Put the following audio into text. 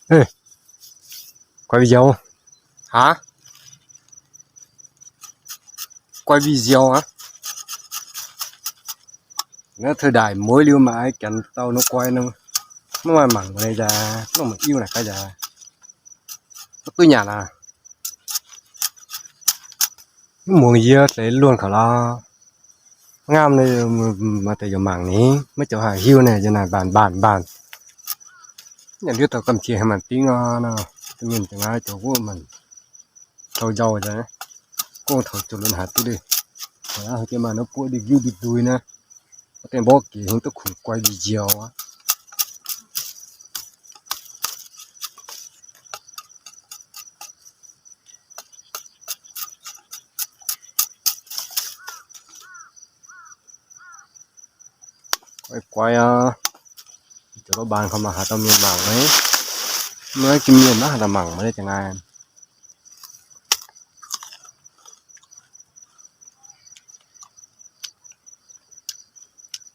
Quay video hả? Quay video hả? Naaiv thời đại mới liuz maiv ganh taux nor quay nor, mv maaih mangc mv leiz jaax, mv maaih mangc iuv naaic gaax jaax. Mv duqv nyanc aqv. Mv muangx yie deix luonh kaux lorz. Ngamv maaih deix yaac mangc ni, maiv joux haih hiuv naaic, yie naaic mbaanc mbaanc mbaanc. Nyanc hiuv taux gamh jiex haaix maanc dingv nor, mienh jiex naaiv joux wuov maanc taux nzauh, gorngv taux joux lunx haaix duqv deix. Hnangv jiex maaih nor buoqv ndui-ndui naaiv, deix mborqv gec hingv duqv kungx guai njiec njiec aqv. Guai guai aqv. Zoux lov mbaanh kaux maaih haaix dauh mienh mangc naaiv, maiv gengh mienh maiv haaix dauh mangc maiv leiz jangx aqv.